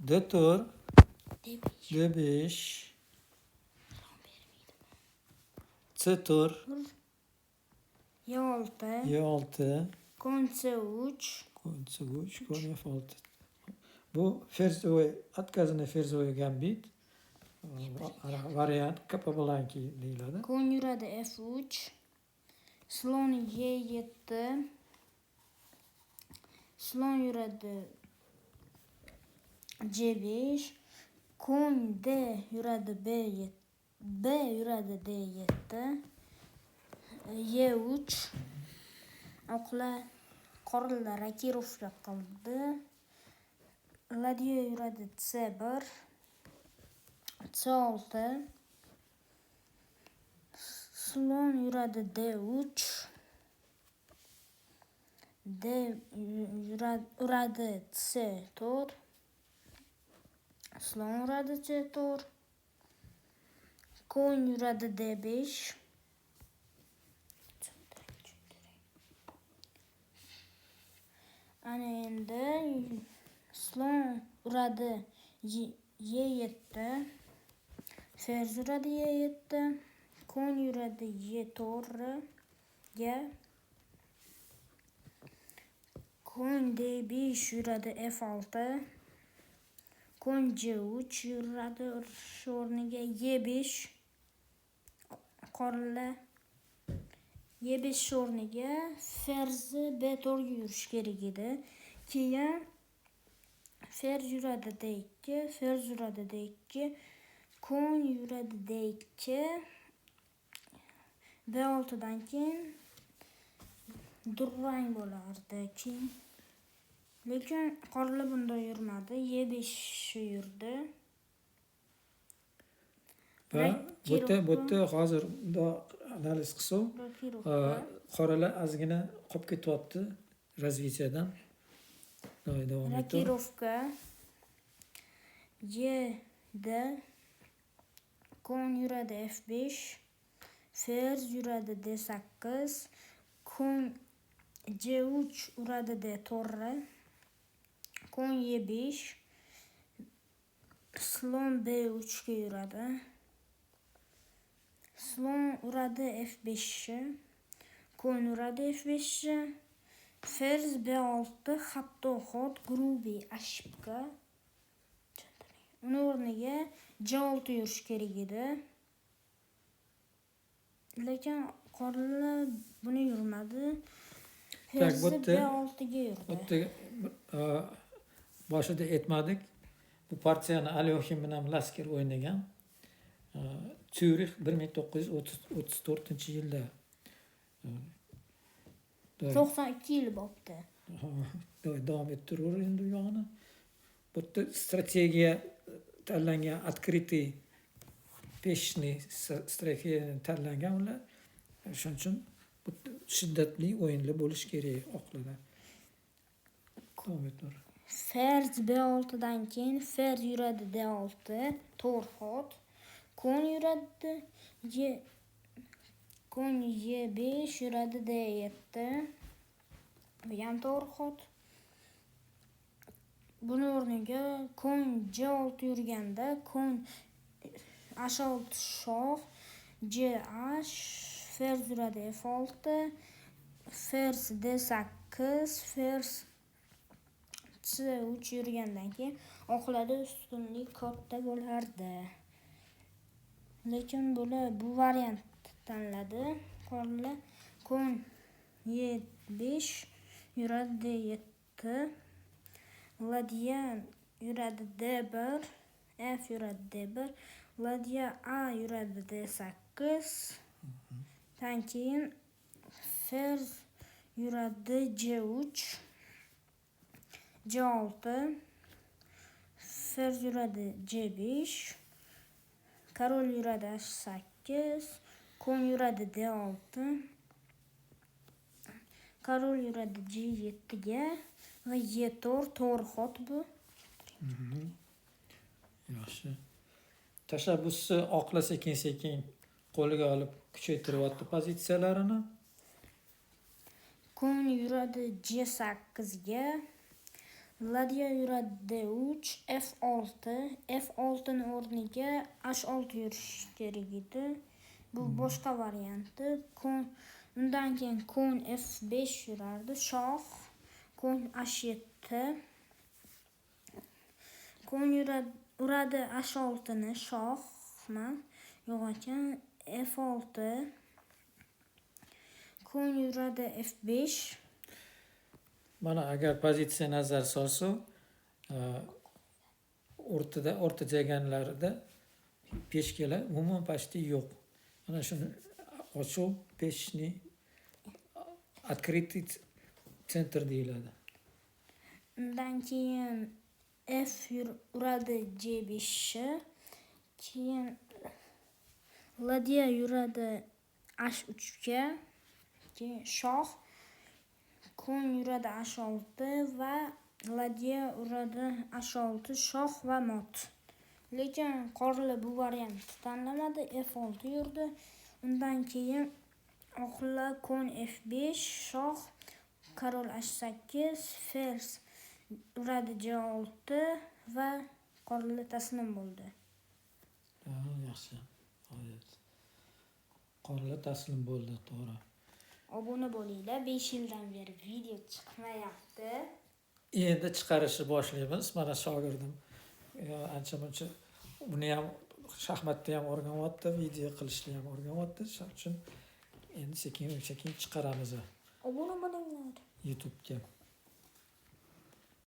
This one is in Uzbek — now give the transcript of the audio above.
D4, D5. D5, C4, E6. E6, Kon C3. Kon C3, kon F6. Bu ферзевой, отказанный ферзевой gambit variant Capablanca deyiladi. Kon yuradi F3. Slon E7. Slon yuradi C5. Kon D yuradi B7. B yuradi D7. E3. Oqlar qoralar rokirovka qildi. Ladya yuradi C1. C6. Slon yuradi D3. D uradi C4. Slon uradi C4. Kon yuradi D5. Ana endi slon uradi E7. Ferz uradi E7. Kon yuradi E4ga. Kon D5 yuradi F6. Kon C3 yuradi shu o'rniga E5. Qoralar E5 o'rniga ferzi B4 ga yurish kerak edi. Keyin ferz yuradi D2, ferz yuradi D2, kon yuradi D2. B6 dan keyin durang bo'lardi. Keyin lekin qoralar bunda yurmadi. E5 yurdi. Va bu yerda hozir bundoq analiz qilsak, qoralar ozgina qolib ketyapti развития dan. Davom et. Rokirovka E D kon yuradi F5, ferz yuradi D8, kon C3 uradi D4, kon E5, slon B3 ga yuradi. Slon uradi F5, kon uradi F5, ferz B6 xato ход, грубый ошибка. Uni o'rniga C6 yurish kerak edi. Lekin qoralar buni yurmadi. Так, bu Ferzi yerda B6 ga yurdi. bu yerda boshida aytmadik. Bu partiyani Alyoxin bilan Lasker o'ynagan. Syurix 1934-yilda. 92 yil bo'libdi. Davom ettiraver endi u yog'ini. Bu yerda strategiya tanlangan, открытый пешечный strategiyani tanlangan ular. Shuning uchun bu shiddatli o'yinlar bo'lishi kerak oqlarda. Davom etaver. Ferz B6 dan keyin ferz yuradi D6, to'g'ri ход. Kon yuradi E, kon E5 yuradi D7. Bu ham to'g'ri ход. Buni o'rniga kon C6 yurganda kon H6 shoh, CH, ferz yuradi F6, ferz D8, ferz C3 yurgandan keyin oqlarda ustunlik katta bo'lardi. Lekin bular bu variantni tanladi. Qoralar kon E5 yuradi D7, ladya yuradi D1, F yuradi D1, ladya A yuradi D8. Dan keyin ferz yuradi C3, C6, ferz yuradi C5, король yuradi H8, kon yuradi D6, король yuradi G7 ga va E4 to'g'ri ход bu. Yaxshi. Tashabbusni oqlar sekin-sekin qo'liga olib kuchaytiryapti pozitsiyalarini. Kon yuradi C8 ga. Ladya yuradi D3, F6, F6 ni o'rniga H6 yurish kerak edi. Bu boshqa varianti. Kon, undan keyin kon F5 yurardi. Shoh, kon H7. Kon yuradi, uradi H6 ni, shoh emas, yo'q ekan, F6. Kon yuradi F5. Mana, agar pozitsiya nazar solsa, o'rtada, o'rta jaganlarida пешка lar umuman почти yo'q. Mana shuni ochiq пешечный, открытый центр deyiladi. Undan keyin F uradi C5 ni. Keyin ladya yuradi H3 ga. Keyin shoh, kon yuradi H6 va ladya uradi H6, shoh va мат. Lekin qorli bu variantni tanlamadi, F6 yurdi. Undan keyin oqlar kon F5, shoh, король H8, ferz uradi C6 va qorli taslim bo'ldi. Ha, yaxshi. G'oyat. Qorli taslim bo'ldi, to'g'ri. Obuna bo'linglar. 5 yildan beri video chiqmayapti. Endi chiqarishni boshlaymiz. Mana shogirdim ancha muncha buni ham, shaxmatni ham o'rganyapti, video qilishni ham o'rganyapti. Shuning uchun endi sekin sekin chiqaramiz Obuna bo'linglar. YouTube'ga.